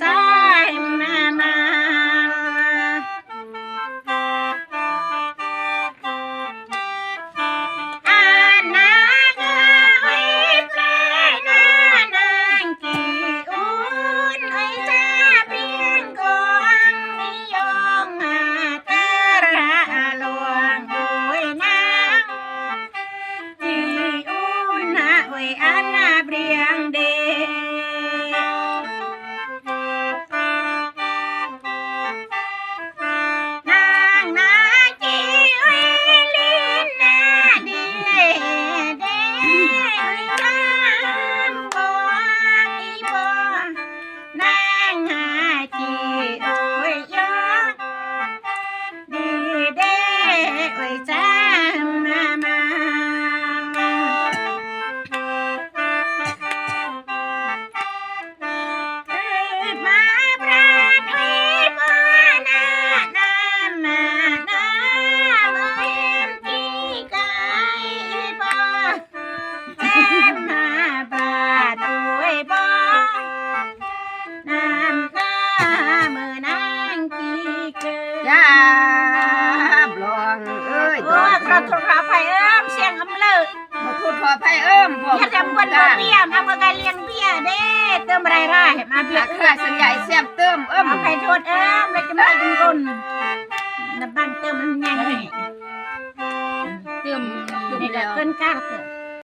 ສາຍມາມາ ອານາເອີຍ ແປນານາງຈີ່ອຸ່ນເອີຍ ຈາບຽງກອງນິຍົງ ອາຕາລະອາຫຼວງ ໂອຍນາງ ຈີ່ອຸ່ນນະໂອຍ ອານາບຽງເດ ນາງນາຈີ່ໂອຍ ລິນນາດີເດ ໂອຍ ງາມບໍ່ ດີບໍ່ ນາງນາຈີ່ໂອຍ ຍອ ດີເດ ໂອຍ ຈາມາມາ ເກີດມາບາດໂອຍ ບໍ່ນານາມານາ ບໍ່ເຫັນທີ່ກາຍບໍ່ ເຈັບມາບາດໂອຍບໍ່ ນ້ຳຕາເມີນາງກີເກີດ ຈ້າບລອງເອີຍ ໂອ້ຍ ຂໍໂທດຂໍອະໄພເອີ້ມ ສຽງອຳເລີ ຂໍໂທດຂໍອະໄພເອີ້ມ ເຮັດໃຫ້ເພິ່ນບໍ່ເບຍ ມາເພື່ອການລ້ຽງເບຍເດ້ ເຕີມໄດ້ຫຼາຍ ມາເບຍ ເຄື່ອງສ່ວນໃຫຍ່ແຊມເຕີມເອີ້ມ ອະໄພໂທດເອີ້ມ ແລ້ວຈະມາກິນກົ້ນ ນະບັງເຕີມມັນໃຫຍ່ ເຕີມ ເຕີມ ນີ້ກໍ ແລ້ວ ເກີນການ